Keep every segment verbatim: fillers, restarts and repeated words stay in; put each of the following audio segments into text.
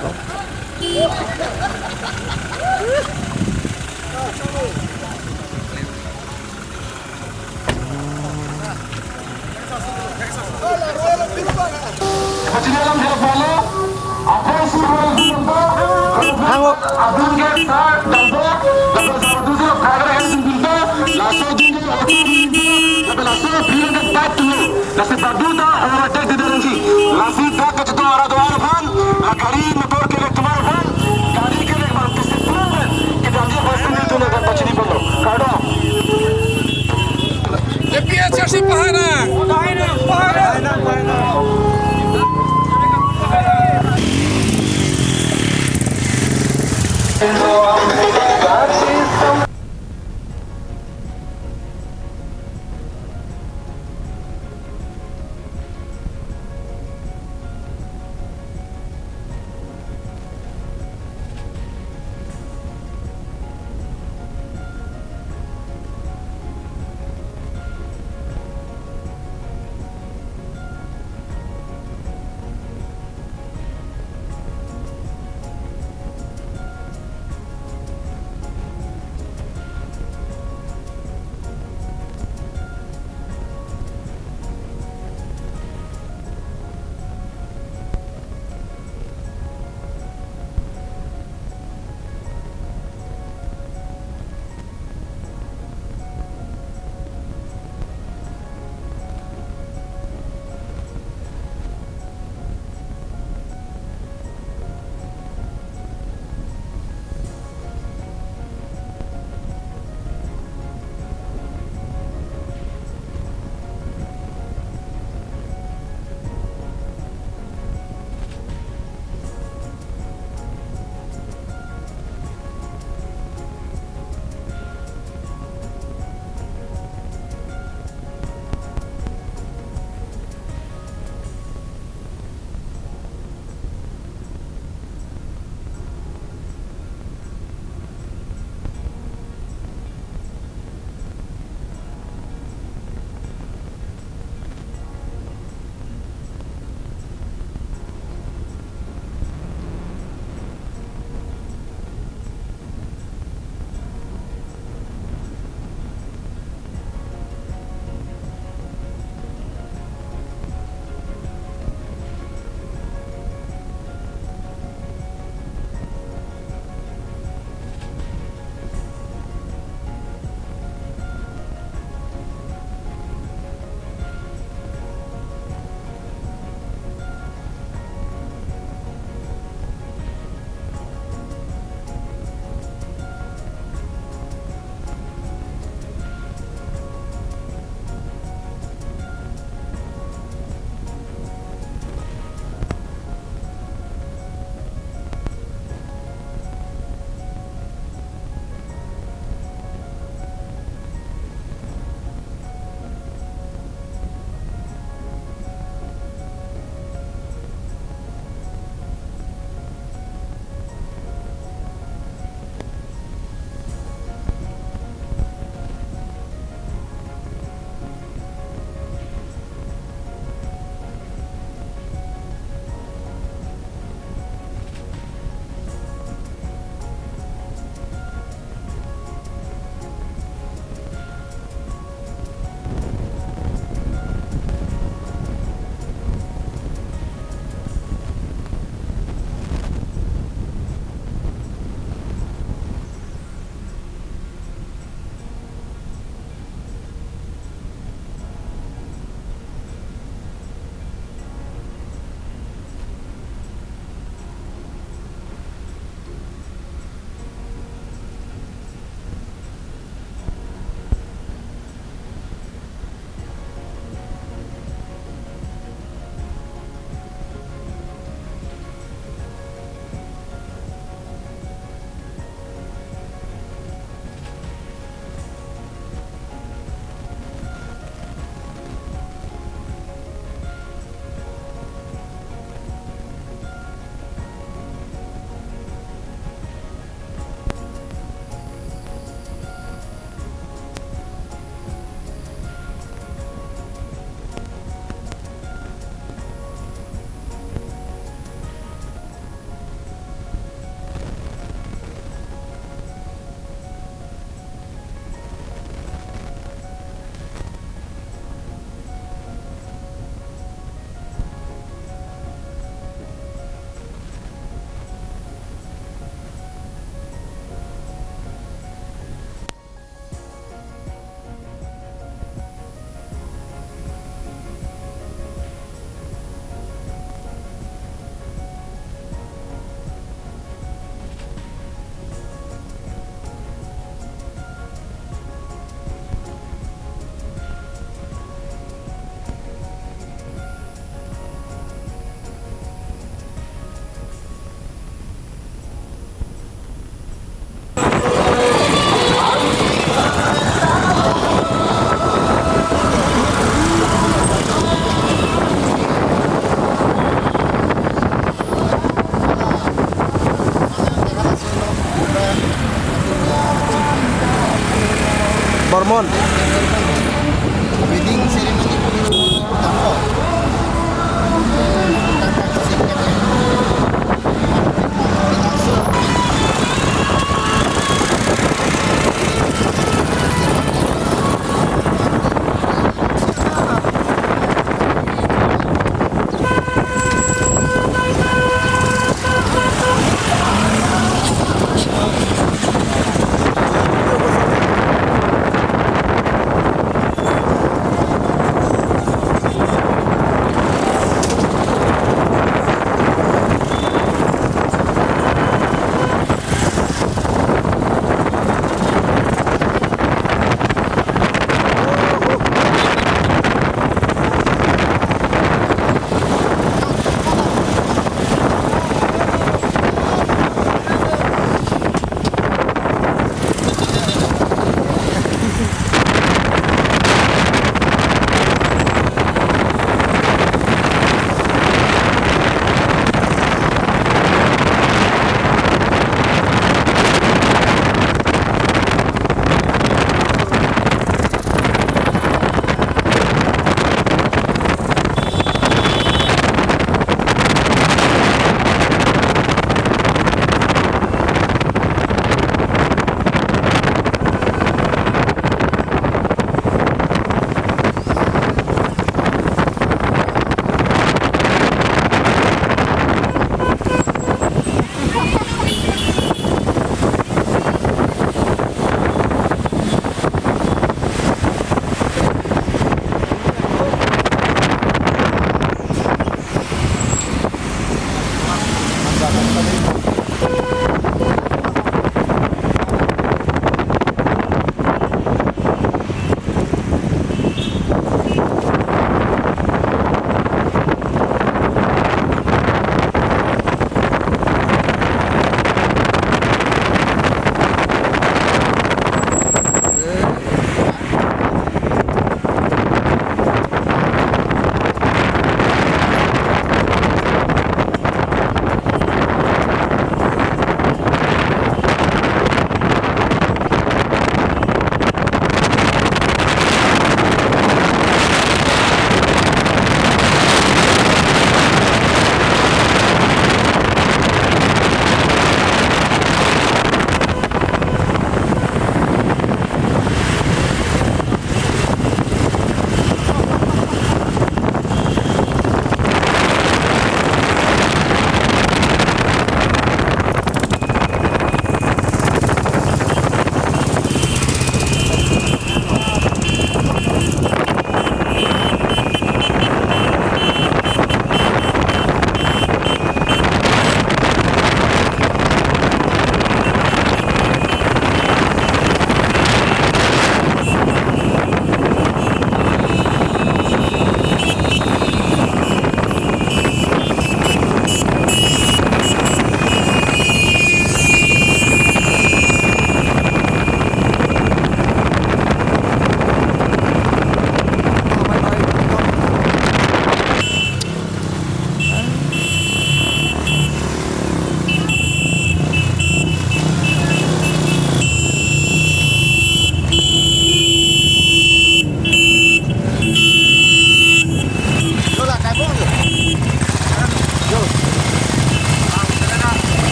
Pachini alam dia pala, apa sih orang itu? Hango. Abdul Gate Sar, Dalbok, Dalbok Sar Abdul Sar, Kagara Hills Pinto, laso Jumbo Auto Pinto, tapi laso Pinto Bat tu, laso Badu ta overtake di dalam si, lasi tak kacito arah dua arah pun, la gari motor ke lek tumar pun, gari ke lek bang discipline, kita dia pasti ni tu nak pachini pun, kado. APHLC pahana. Pahana. Pahana. Wedding ceremony.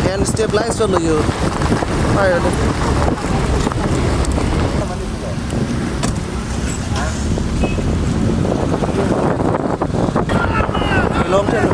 Can stabilize solo you. Ayo deh. Belum deh.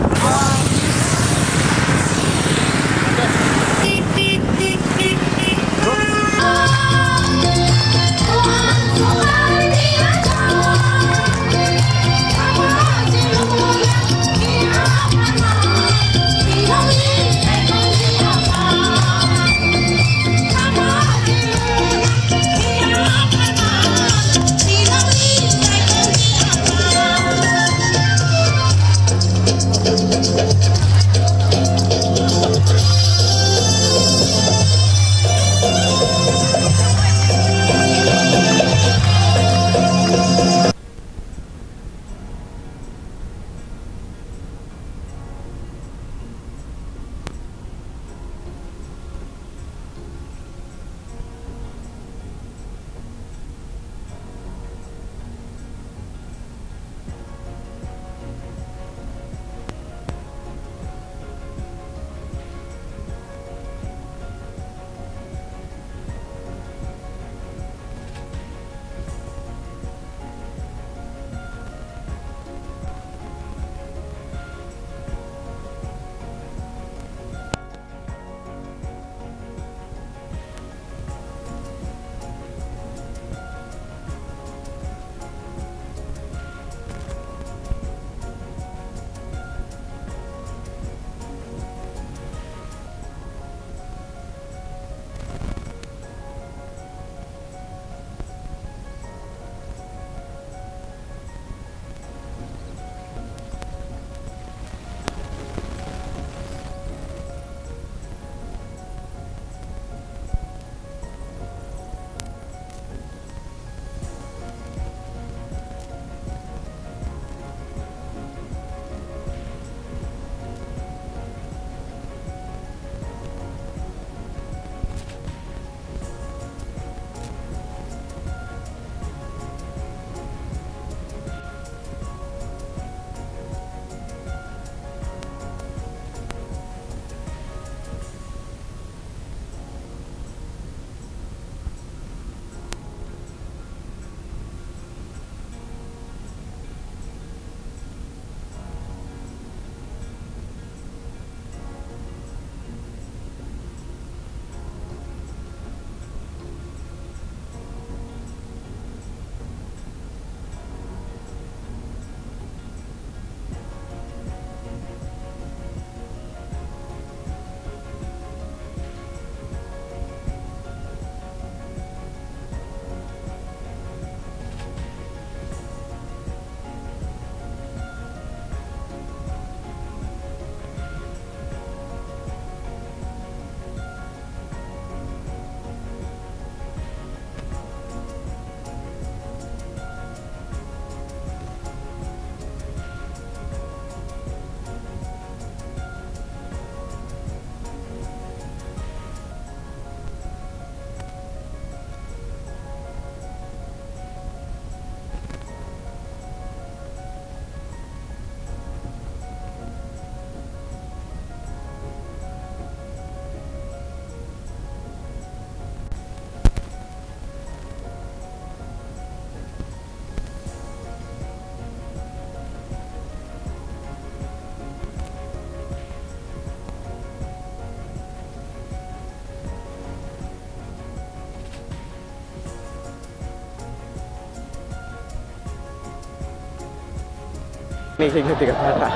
Nih, nih, nih, tiga mata.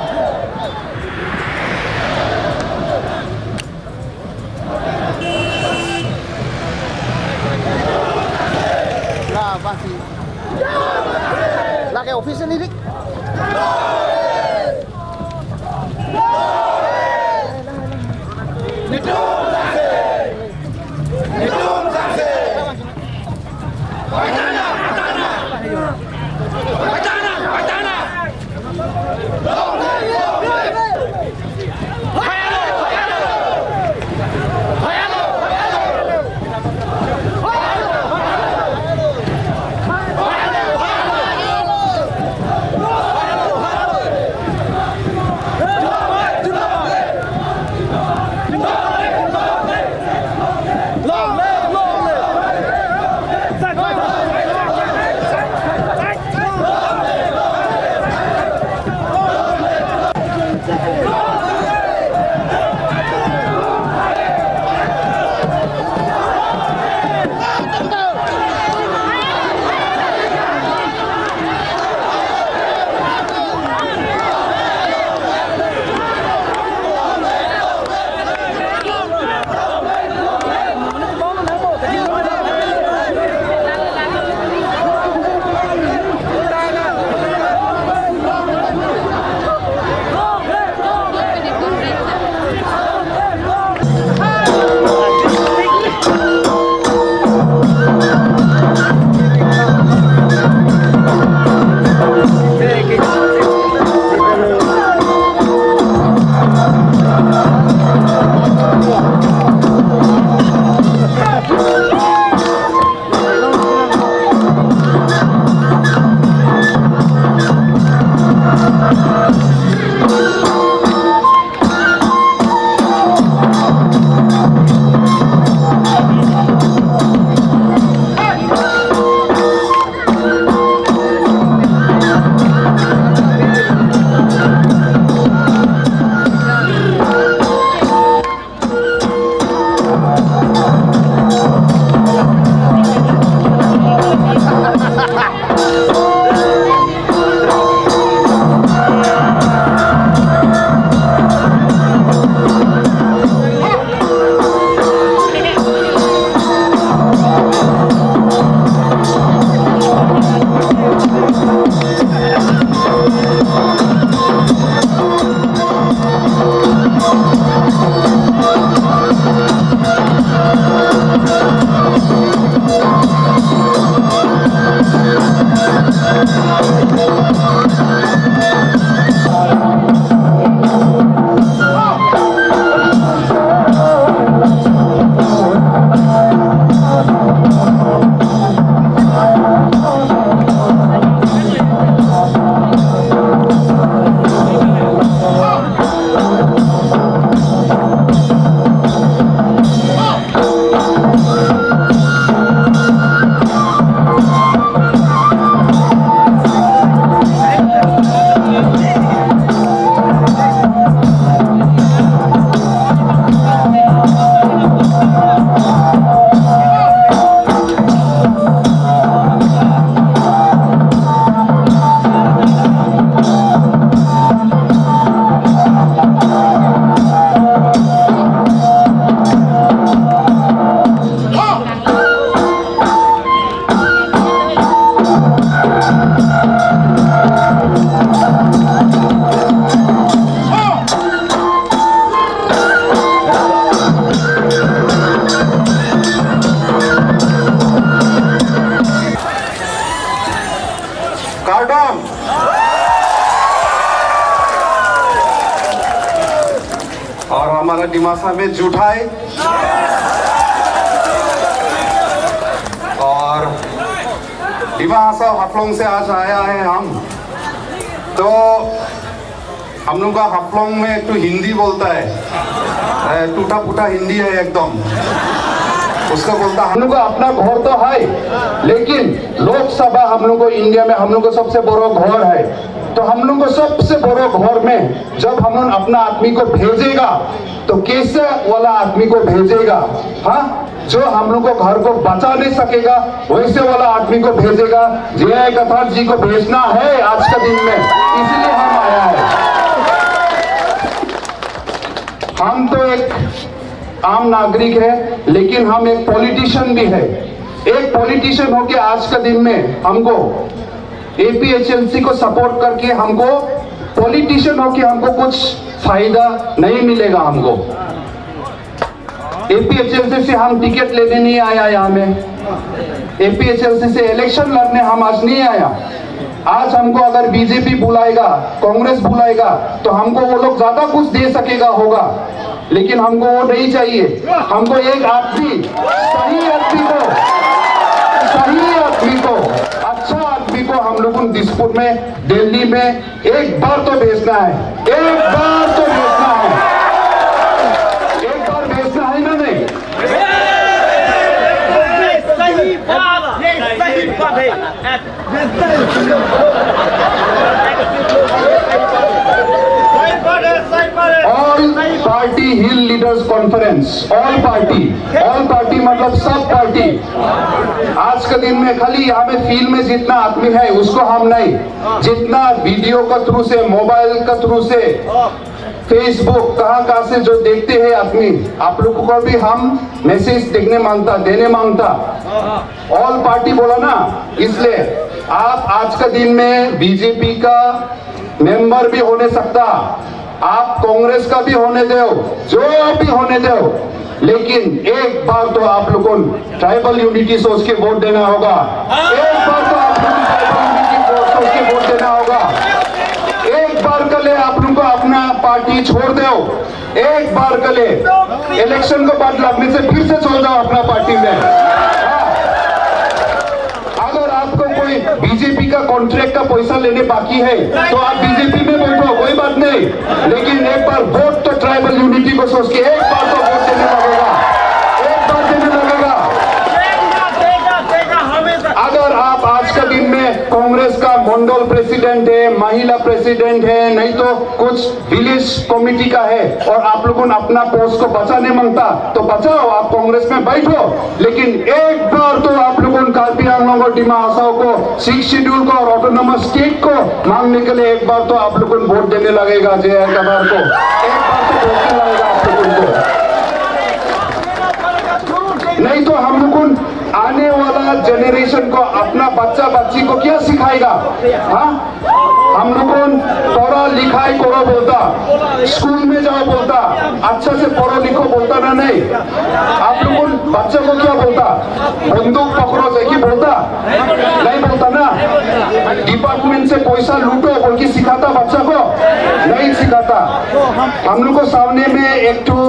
Lah, pasti. Lah, kayak office ini, Dik. Kardom। और हमारा दिमासा में जुठाई। और दिमासा हाफलोंग से आज आया है हम, तो हम लोग का हाफलोंग में एक तो हिंदी बोलता है, ए, टूटा फूटा हिंदी है एकदम। उसको बोलता, हम लोग का अपना घर तो है, लेकिन लोकसभा हम लोग को इंडिया में हम लोग को सबसे बड़ा घर है। तो हम लोग को सबसे बड़ा घर में जब हम लोग अपना आदमी को भेजेगा, तो कैसे वाला आदमी को भेजेगा? हाँ, जो हम लोग को घर को बचा नहीं सकेगा, वैसे वाला आदमी को भेजेगा। जे आई कथार जी को भेजना है आज का दिन में, इसीलिए हम आए। एक आम नागरिक है, लेकिन हम एक पॉलिटिशियन भी है। एक पॉलिटिशियन होके आज का दिन में हमको एपीएचएलसी को सपोर्ट करके हमको पॉलिटिशियन होके हमको कुछ फायदा नहीं मिलेगा। हमको एपीएचएलसी से हम टिकट लेने नहीं आया यहाँ में, एपीएचएलसी से इलेक्शन लड़ने हम आज नहीं आया। आज हमको अगर बीजेपी बुलाएगा, कांग्रेस बुलाएगा, तो हमको वो लोग ज्यादा कुछ दे सकेगा होगा, लेकिन हमको वो नहीं चाहिए। हमको एक आदमी, सही आदमी को, सही आदमी को, अच्छा आदमी को हम लोग उन दिसपुर में, दिल्ली में एक बार तो भेजना है, एक बार तो भेजना है, एक बार भेजना है ना नहीं? सही बात, ये सही बात है। All party hill leaders conference, all party, all party मतलब सब पार्टी। आज के दिन में खाली यहाँ में फील्ड में जितना आदमी है उसको हम नहीं, जितना वीडियो का थ्रू से, मोबाइल का थ्रू से, फेसबुक कहाँ कहाँ से जो देखते हैं आदमी, आप लोगों को भी हम मैसेज देखने मांगता, देने मांगता। ऑल पार्टी बोला ना, इसलिए आप आज का दिन में बीजेपी का मेंबर भी होने सकता, आप कांग्रेस का भी होने दो, जो भी होने दो, लेकिन एक बार तो आप लोगों ट्राइबल यूनिटी सोच के वोट देना होगा। एक बार तो आप लोगों ट्राइबल यूनिटी सोच के वोट देना होगा। एक बार के लिए आप लोगों को अपना पार्टी छोड़ दो। एक बार के लिए इलेक्शन को बाद लगने से फिर से चल जाओ अपना पार्टी में। हाँ। अगर आपको कोई बीजेपी का कॉन्ट्रैक्ट का पैसा लेने बाकी है तो आप बीजेपी में बैठो, कोई बात नहीं, लेकिन एक बार वोट तो ट्राइबल यूनिटी को सोच के एक बार तो वोट देने लगेगा, एक बार देने लगेगा। अगर आप आज का दिन में कांग्रेस का मंडल प्रेसिडेंट है, महिला प्रेसिडेंट है, नहीं तो कुछ विलेज कमेटी का है और आप लोगों ने अपना पोस्ट को बचाने मांगता तो बचाओ, आप कांग्रेस में बैठो, लेकिन एक बार तो आप लोगों कार्बी आंगलोंग और डिमा हासाओ को सिक्स शेड्यूल को और ऑटोनोमस स्टेट को मांगने के लिए एक बार तो आप लोगों वोट देने लगेगा। जे आई कबार को एक बार तो वोट देने लगेगा आप लोगों को। नहीं तो हम लोग आने वाला जनरेशन को, अपना बच्चा बच्ची को क्या सिखाएगा? हाँ, हम लोग पढ़ा लिखाई करो बोलता, स्कूल में जाओ बोलता, अच्छा से पढ़ो लिखो बोलता ना नहीं? आप लोग बच्चों को क्या बोलता? बंदूक पकड़ो जाके बोलता? नहीं बोलता ना। डिपार्टमेंट से पैसा लूटो बोल के सिखाता बच्चा को? नहीं सिखाता। हम लोग को सामने में एक ठो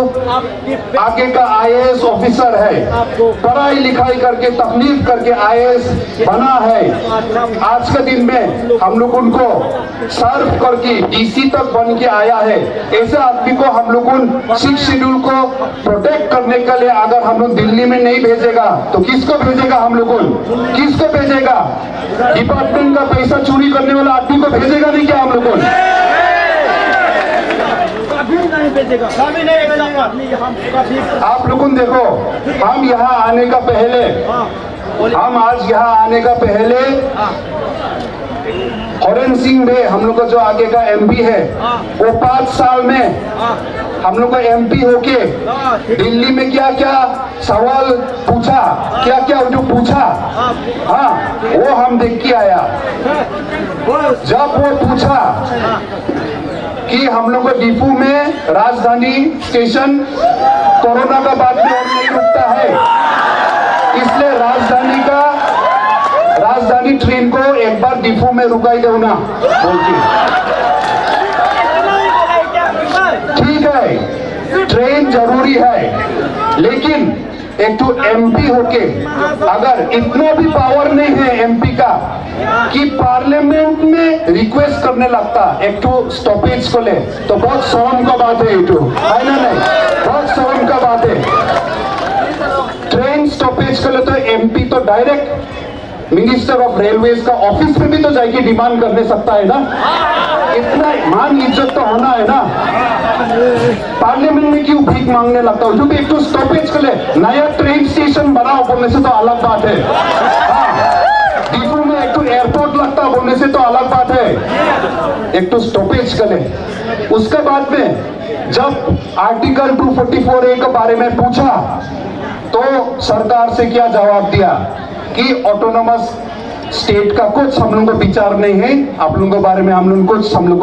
आगे का आईएएस ऑफिसर है, पढ़ाई लिखाई करके तकलीफ करके आईएएस बना है। आज के दिन में हम लोग उनको सर्व करके डीसी तक बन के आया है। ऐसे आदमी को हम लोग उन सिक्स शेड्यूल को प्रोटेक्ट करने के लिए अगर हम लोग दिल्ली में नहीं भेजेगा तो किसको भेजेगा हम लोग उन? किसको भेजेगा? डिपार्टमेंट का पैसा चोरी करने वाला आदमी को भेजेगा नहीं क्या हम लोग उन? कभी नहीं भेजेगा। कभी नहीं भेजेगा। नहीं, हम कभी आप लोगों देखो, हम यहाँ आने का पहले, हम आज यहाँ आने का पहले हरेन सिंह बे, हम लोग का जो आगे का एमपी है, वो पाँच साल में हम लोग का एमपी होके दिल्ली में क्या क्या सवाल पूछा, क्या क्या जो पूछा, हाँ, वो हम देख के आया। जब वो पूछा कि हम लोग को दीफू में राजधानी स्टेशन कोरोना का बाद में और नहीं रुकता है, इसलिए राजधानी का, राजधानी ट्रेन को एक बार दीफू में रुकाई दो ना बोल के। ठीक है, ट्रेन जरूरी है, लेकिन एक तो एमपी होके अगर इतना भी पावर नहीं है एमपी का कि पार्लियामेंट में रिक्वेस्ट करने लगता एक तो स्टॉपेज को ले, तो बहुत शर्म का बात है। ये तो है ना, नहीं? बहुत शर्म का बात है। ट्रेन स्टॉपेज के लिए तो एमपी तो डायरेक्ट मिनिस्टर ऑफ रेलवेज का ऑफिस में भी तो जाके डिमांड करने सकता है ना। इतना मान इज्जत तो होना है ना। पार्लियामेंट में क्यों भीख मांगने लगता हो? जो भी एक तो स्टॉपेज के लिए नया ट्रेन स्टेशन बनाओ बोलने से तो अलग बात है। हाँ, दीफू में एक तो एयरपोर्ट लगता बोलने से तो अलग बात है, एक तो स्टॉपेज के लिए। उसके बाद में जब आर्टिकल टू फोर्टी फोर ए के बारे में पूछा, तो सरकार से क्या जवाब दिया कि ऑटोनोमस स्टेट का कुछ हम लोगों को विचार नहीं है, आप लोगों के बारे में हम लोग कुछ, हम लोग,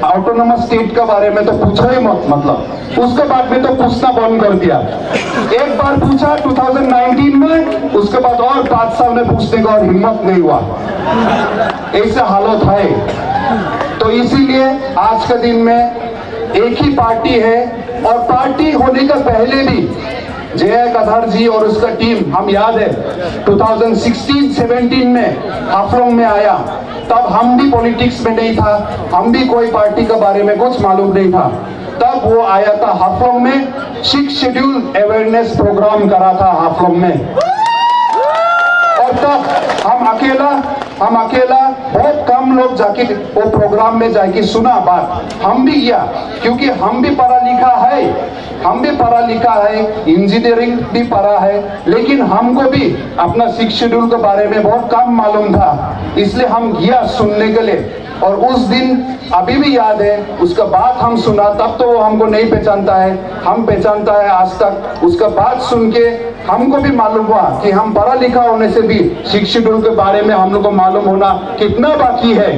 ऑटोनोमस स्टेट के बारे में तो पूछो ही मत, मतलब उसके बाद में तो पूछना बंद कर दिया। एक बार पूछा टू थाउजेंड नाइनटीन में, उसके बाद और पाँच साल में पूछने का और हिम्मत नहीं हुआ, ऐसा हालत है। तो इसीलिए आज के दिन में एक ही पार्टी है, और पार्टी होने का पहले भी जे आई कथार जी और उसका टीम, हम याद है, टू थाउजेंड सिक्सटीन सेवनटीन में हाफलोंग में आया, तब हम भी पॉलिटिक्स में नहीं था, हम भी कोई पार्टी के बारे में कुछ मालूम नहीं था। तब वो आया था हाफलोंग में, सिक्स शेड्यूल अवेयरनेस प्रोग्राम करा था हाफलोंग में। और तब हम अकेला, हम अकेला, बहुत कम लोग जाके वो प्रोग्राम में जाके सुना बात। हम भी गया, क्योंकि हम भी पढ़ा लिखा है, हम भी पढ़ा लिखा है, इंजीनियरिंग भी पढ़ा है, लेकिन हमको भी अपना सिक्स शेड्यूल के बारे में बहुत कम मालूम था, इसलिए हम गया सुनने के लिए। और उस दिन अभी भी याद है, उसका बात हम सुना, तब तो वो हमको नहीं पहचानता है, हम पहचानता है आज तक। उसका बात सुन के हमको भी मालूम हुआ कि हम पढ़ा लिखा होने से भी सिक्स शेड्यूल के बारे में हम लोग को मालूम होना कितना बाकी है,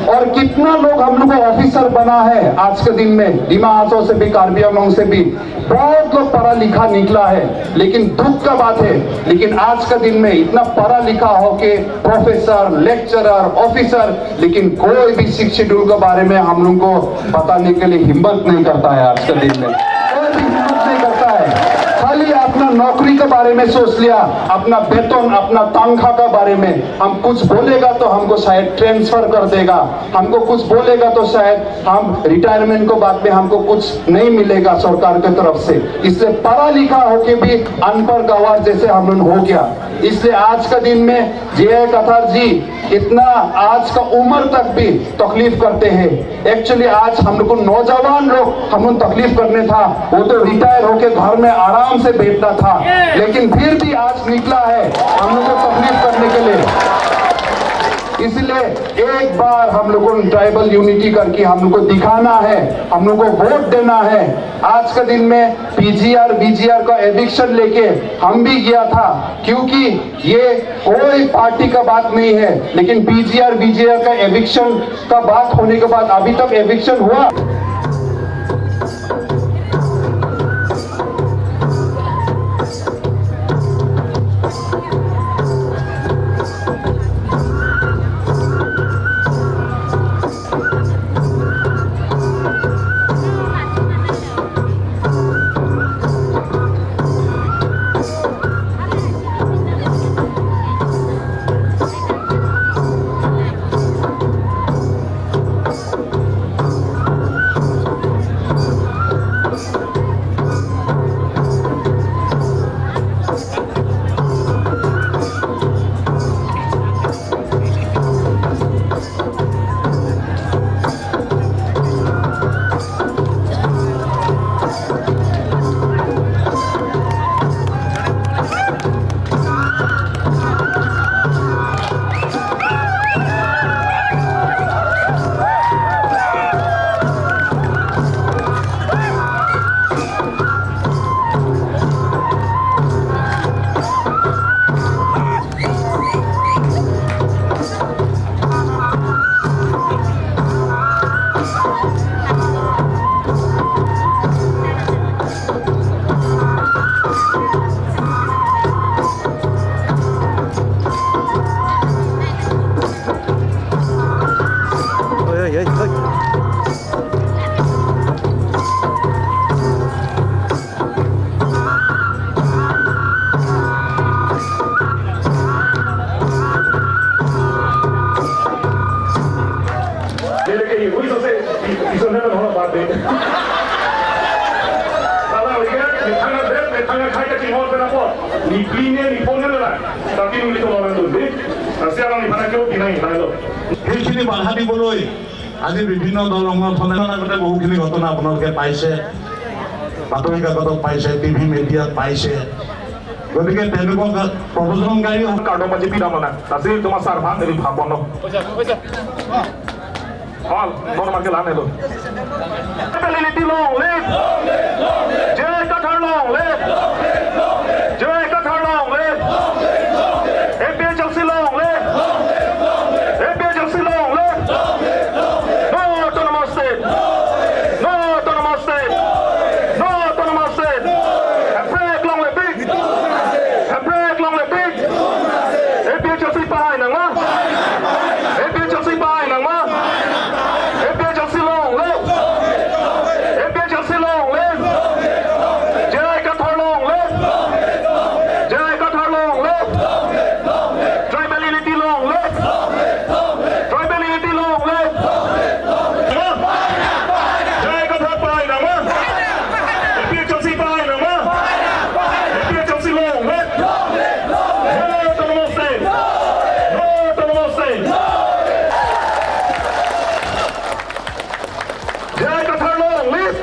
और कितना लोग हम लोग को ऑफिसर बना है आज के दिन में, दिमा हासाओ से भी, कार्बी आंगलोंग से भी बहुत लोग पढ़ा लिखा निकला है। लेकिन दुख का बात है, लेकिन आज का दिन में इतना पढ़ा लिखा होके प्रोफेसर, लेक्चरर, ऑफिसर, लेकिन कोई भी सिक्स शेड्यूल के बारे में हम लोग को बताने के लिए हिम्मत नहीं करता है आज के दिन में, कोई भी हिम्मत नहीं करता है। खाली अपना नौकरी के बारे में सोच लिया, अपना वेतन, अपना तनख्वाह के बारे में। हम कुछ बोलेगा तो हमको शायद ट्रांसफर कर देगा, हमको कुछ बोलेगा तो शायद हम रिटायरमेंट को बाद में हमको कुछ नहीं मिलेगा सरकार की तरफ से। इसलिए पढ़ा लिखा होके भी अनपढ़ गंवार जैसे हम लोग हो गया। इसलिए आज का दिन में जे आई कथार जी इतना आज का उम्र तक भी तकलीफ करते हैं। एक्चुअली आज हम लोग को नौजवान लोग हम लोग तकलीफ करने था, वो तो रिटायर होके घर में आराम से बैठना था, लेकिन फिर भी आज निकला है हम लोग को तकलीफ करने के लिए। इसलिए एक बार हम लोगों को ट्राइबल यूनिटी करके हम लोग को दिखाना है, हम लोग को वोट देना है। आज का दिन में पीजीआर वीजीआर का एविक्शन लेके हम भी गया था, क्योंकि ये कोई पार्टी का बात नहीं है, लेकिन पीजीआर वीजीआर का एविक्शन का बात होने के बाद अभी तक एविक्शन हुआ। Neli ke ihui sose, i-, iso nana hona bat de. Sala lagi, ni thanga de, ni thanga khai ka chingol pera po. Ni pline, ni phone na la. Tapi neli to orang tu de. Nasi orang ni mana kyo pinai, mana lo. Hei, sini bang hati boloi. আজি বিভিন্ন দল সংগঠনে আগতে বহুখিনি ঘটনা আপোনালোকে পাইছে, বাতৰি কাকতত পাইছে, টিভি মিডিয়াত পাইছে। গতিকে তেনেকুৱা কা-, প্ৰব্ৰজনকাৰী কাৰ্ডৰ মাজে পিৰা মানে, আজি তোমাৰ ছাৰ ভাগ এৰি ভাব ন। Hal, non makan ke lan helo. Tribal unity long live! J I Kathar long live! J I Kathar long live! A P H L C long live! A P H L C long live! No autonomous state! No autonomous state! No autonomous state! Hemprek longle pik! Hemprek longle pik! A P H L C pahai nangma? A P H L C pahai nangma? A P H L C long live! A P H L C long live! J I Kathar long live! J I Kathar long live! Tribal unity long live! Tribal unity long live! J I Kathar pahai nangma? A P H L C pahai nangma? A P H L C long live! No autonomous state! No autonomous state! J I Kathar long live!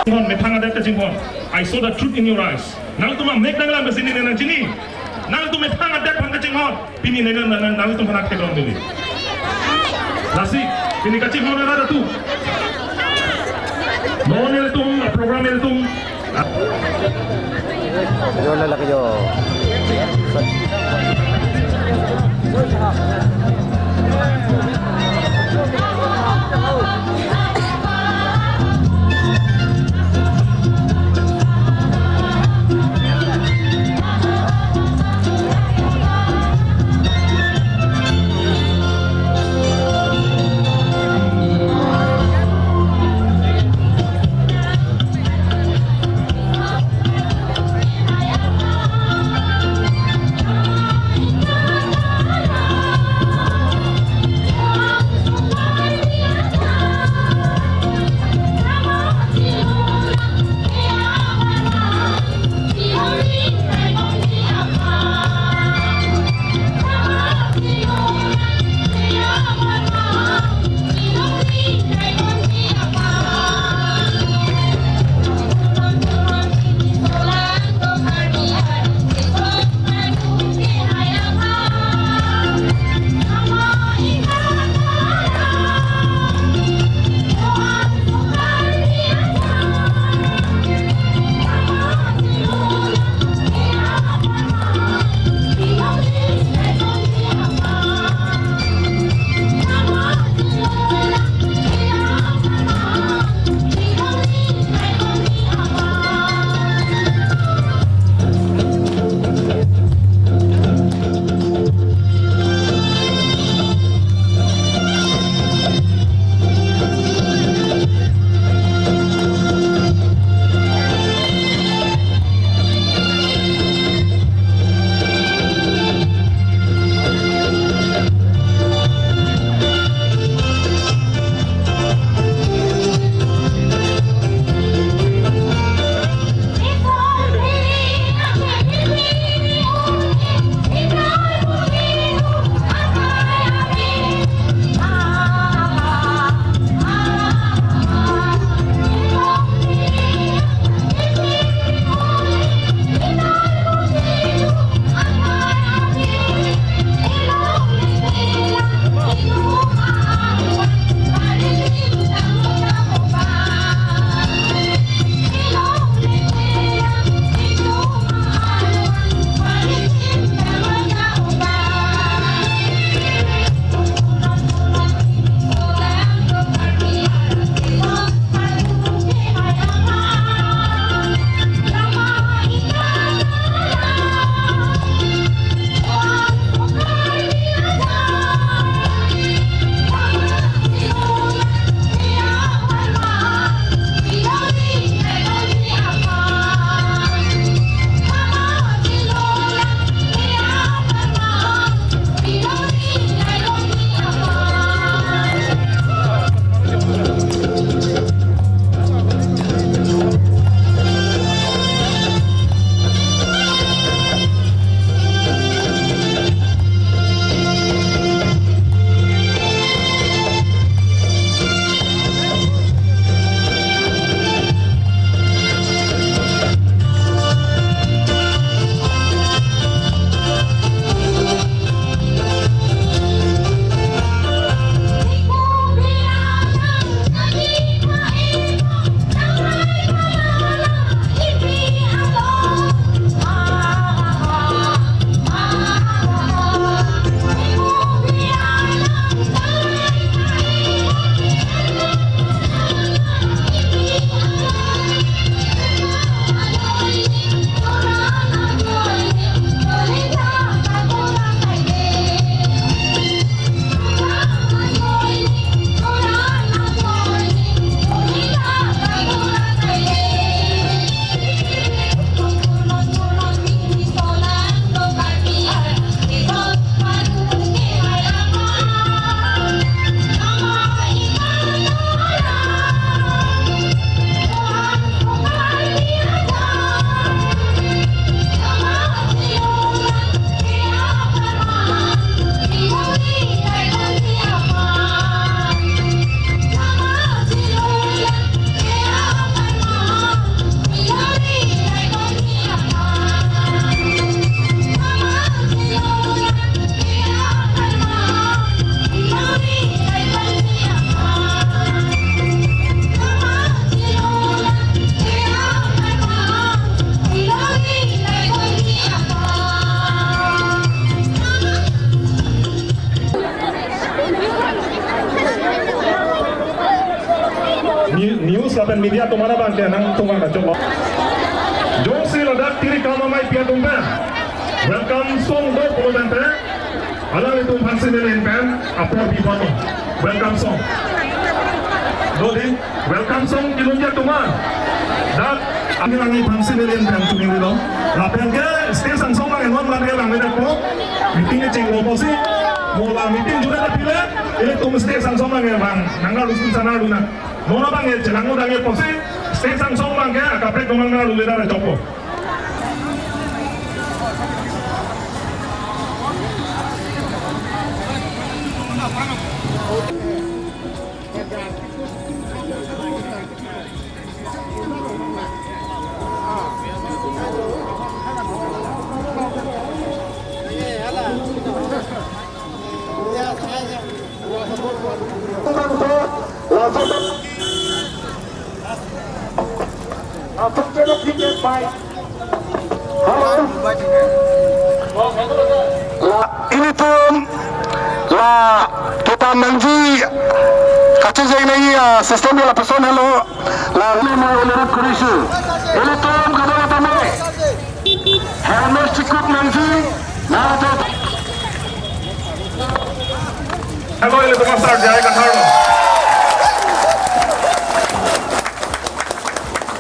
Chinghon, methang adet kachinghon. I saw the truth in your eyes. Nangtum amek danglam besi ne nangchini. Nangtum methang adet aphan kachinghon. Pini nena nena nangtum aphan theklong neli. Lasi, pini kachinghon era tu. Non ilitum, program ilitum. Yo, lala kayo. News lapen media atum aphan abang ke nangtungvang kachok. Jongsi ladak tiri kam amei pi atum pen welcome song do pulo tangte, alanglitum aphansi neli pen apor pi pon welcome song. Do dei, welcome song kilung ya tuma. Dak, angin angin aphansi neli pen chumi lo. Lapen ke stage angsong abang non lang ke lang le ko. Meeting ke chenglo pusi. Mo la meeting juga ta pile. Ilitum stage angsong abang, bang nangga lusun sana luna. Mona abang e chelang udah e pusi, stage angsong abang ke akaprek domang na lule dara chopo. Hello. La, ilitum la putam nangji kachejeng nangji, ah, system lapuson helo. La, ilitum mo ilitum kurisi. Ilitum kadang tame. Helmet chikup nangji. Nangto. Hello, ilitum master J I Kathar lo.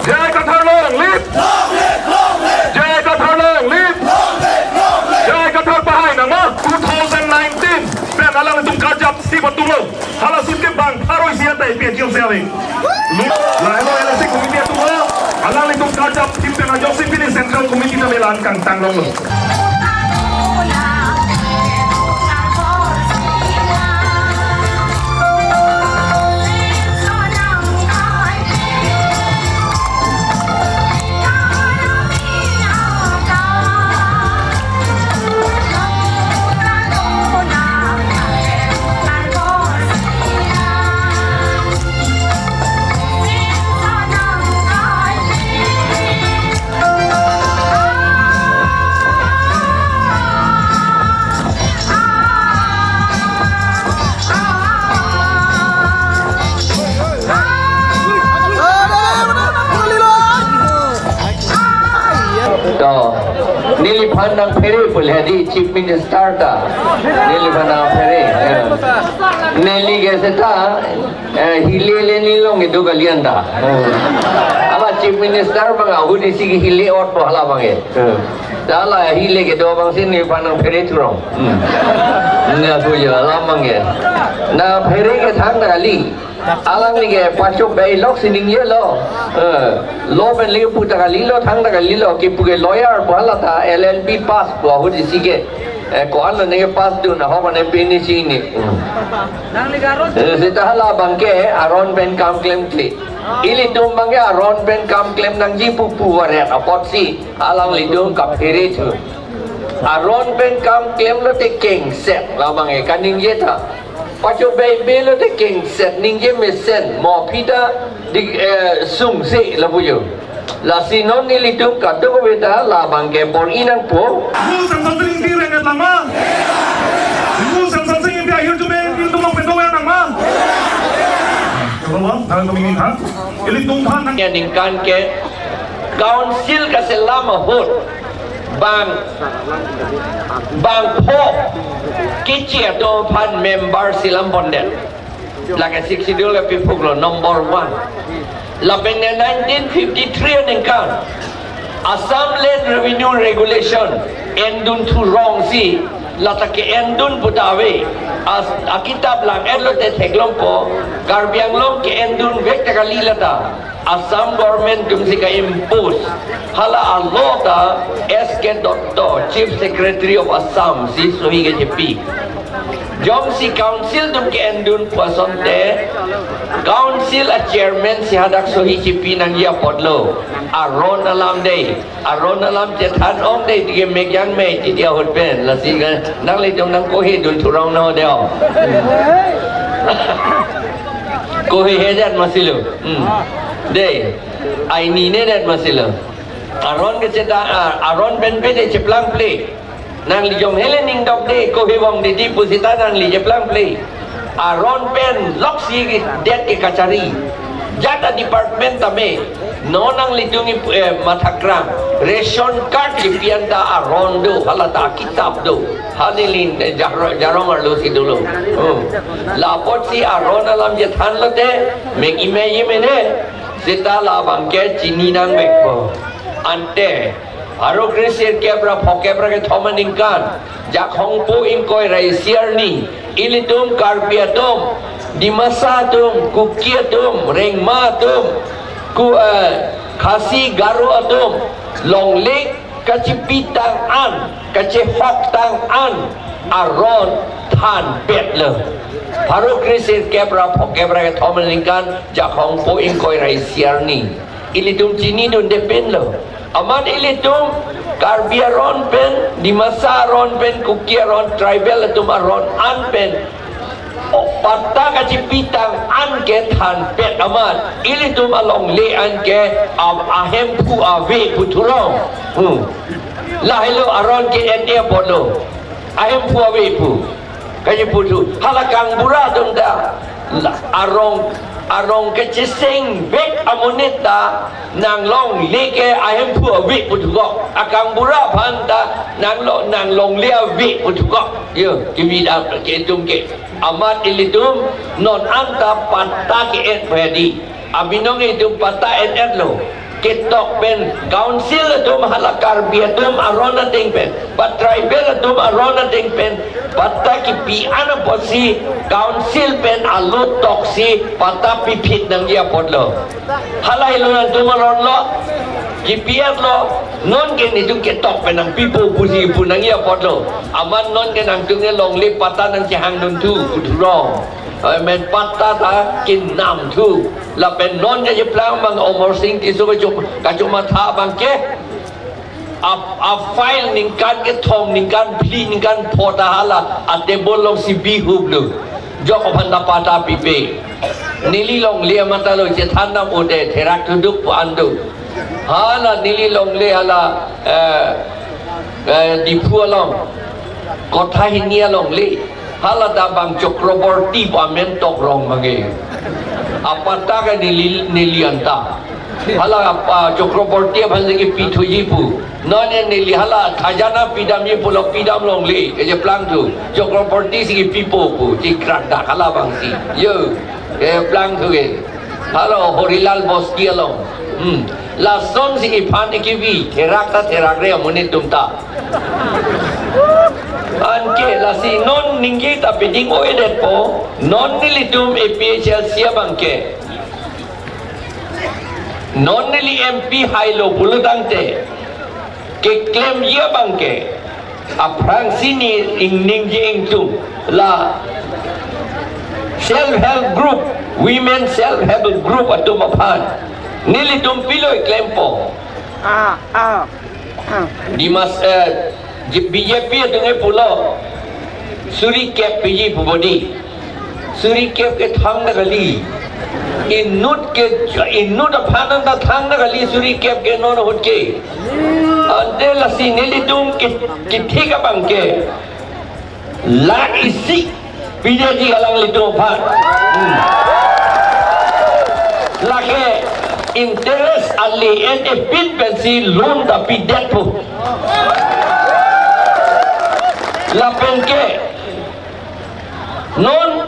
J I Kathar long live. J I Kathar long live. J I Kathar pahai nangma. Two thousand nineteen pen alanglitum karjap si patunglo. Hala sut ke bang pharo isi ata A P H L C ave. Lu, lahelo L S C committee atum lo. Alanglitum karjap tim pen ajoksi pini central committee ta melan kangtang longlo. To, neliphan nangphere pu le dei Chief Minister ta. Neliphan nangphere. Eh. Neli ke seta, eh, hile le nelong kedo kalian ta. Eh. Hala Chief Minister abang ahut isi ke hile ot po hala abang ke. Eh. Ta hala hile kedo abangsi neliphan nangphere thurong. Hmm. Nangpu jo hala abang ke. Nangphere ke thangta kali. Alangli ke pachobei lok si ningjelo. Eh, lo pen le puta kalilo, thangta kalilo, kipu ke lawyer pu hala ta, L L B pass pu ahut isi ke. Eh, ko-an lo ne ke pass dun, ahok mane pini si ne. Hmm. Eh, seta hala abang ke aron pen kam klemkle. Ilitum abang ke aron pen kam klem nangji pu puvaret apotsi alanglitum kaphere thu. Aron pen kam klemlote kengset, la abang ke kaningje ta. Pachobei-beilote kengset, ningje mesen, mo aphi ta dik, eh, sungse lapu jo. Lasi non nelitum kadokave ta la abang ke bor-i nangpo. Imu Semsonsing Ingti reng-et lang ma? Imu Semsonsing Ingti ahirjume ilitum along pedo nang ma? Coba bang, kalau kami minta, ilitum aphan nang. Ya ningkan ke council kaselam ahut. Bang, bang pho keche atum aphan member selam pondet. Lake Sixth Schedule ke piphuklo number one. Lapen nineteen fifty-three aningkan Assam Land Revenue Regulation endun thurong si lata ke-endun puta ave. As, akitap lang-etlote theklongpo, Karbi Anglong ke-endun vek ta kali lata. Assam government atumsi ka-impose. Hala a-law ta S K Dutta, Chief Secretary of Assam, si sohi kechepi. Jongsi council atum ke-endun pu asonte, council a-chairman si hadak sohi chepi nangji apotlo. Aron alam dei. Aron alam chethan ong dei, tike mek yang mei, titi ahut pen. Lasi ka, nanglitum nangkohi dun thurong no dei. Kohihedet masi lo. Hmm. Dei. Aini nedet masi lo. Aron kecheta, ah, aron pen pen dei cheplang ple. Nangli jom hele ning dok dei, kohi vong dei dei pusita nangli cheplang ple. Aron pen loksi det ke kachari. Jat a-department tame, non nanglitum, eh, mathakrang, ration card kipi anta aron do, hala ta kitab do, ha neli, eh, Jaro-, Jarong arlo si dolo. Hmm. La apotsi aron alam chethan lote, mek ime ime ne, seta labang ke chini nangvekpo. Ante, Pharo kre sirkep ra phokep ra kethom aningkan, Jakhongpo ingkoi ra isi arni, ilitum Karbi atum, Dimasa atum, Kuki atum, Rengma atum, Ku-, eh, Khasi Garo atum, longle kachipitang an, kachehok tang an, aron thanpet lo. Pharo kre sirkep ra phokep ra kethom aningkan, Jakhongpo ingkoi ra isi arni. Ilitum chinidun depin lo. Amat ilitum Karbi aron pen, Dimasa aron pen, Kuki aron, tribal atum aron an pen, o, patta kachipitang an ke thanpet amat, ilitum alongle an ke a-, ahemphu ave pu thurong. Hmm. Lahelo aron ke-en apotlo. Ahemphu ave pu. Kaji pu thu, hala kangbura atum ta, la, arong, arong kechesengvek amonit ta, nanglongle ke ahemphu ave pu thukok. Akangbura aphan ta, nanglo-, nanglongle ave pu thukok. Yo, kividam ke itum ke. Amat ilitum, non anta patta ke-en pedi. Abinong itum patta en-etlo. Ketok pen council atum hala Karbi atum aron ateng pen, ba tribal atum aron ateng pen, patta kipi an apotsi council pen alo toksi patta piphit nangji apotlo. Hala helo nangtum aron lo, kipi-etlo, non ke netum ketok pen nangpipo pusi pu nangji apotlo. Amat non ke nangtum ke longle patta nangchehangdun thu, pu thurong. Amen, patta ta kenam thu. Lapen non kacheplang abang Amarsing Tisso kacho-, kachomatha abang ke. A, a-file ningkan kethom, ningkan phli, ningkan pho ta hala a-table alongsi bihuplo. Jok aphan ta patta pipe. Neli longle amat ta lo chethan dam ode therak thuduk pu an do. Hala neli longle hala, eh, eh, Diphu along. Kotha hini alongle. Hala ta bang Chakraborty pu amen tok rong abang ke. Apatta ke neli, neli anta. Hala apa Chakraborty aphan si kipi thuji pu. Non neli hala khajana pidamji pulo pidam longle. Kacheplang thu. Chakraborty si kipipo pu. Chikrak dak hala abang si. Yo. Kacheplang thu ke. Hala Horilal Bosti along. Hmm. Lasonsi iphan ikivi. Therak ta therak re amonit atum ta. Anke lasi non ningje ta piding oedetpo, non nelitum A P H L C abang ke. Non neli M P hailo pulo tangte, keklemji abang ke. Aphrangsi ne ing ningje ingtung la self help group, women self help group atum aphan. Nelitum pilo iklempo. Ah, ah. Dimas, eh, J-, B J P atum ke pulo. Suri kep piji pu bodi. Suri kep ke thang na kali. Inut ke, inut aphan ta thang na kali suri kep ke non ahut ke. Ante lasi nelitum ke, kithik abang ke. Lakh isi pidetji alanglitum aphan. Hmm. Lake interest ale-en epin pensi loan ta pidetpo. Lapen ke non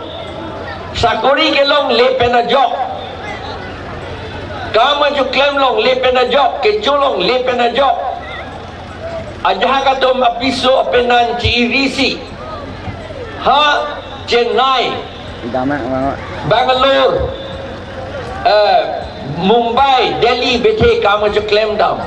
sakori kelongle pen ajok, kam ajo klem longle pen ajok, kecho longle pen ajok. Ajahak atum apiso apenan chi-irisi. Ha Chennai, Bangalore, eh, Mumbai, Delhi bethe kam ajo klemdam.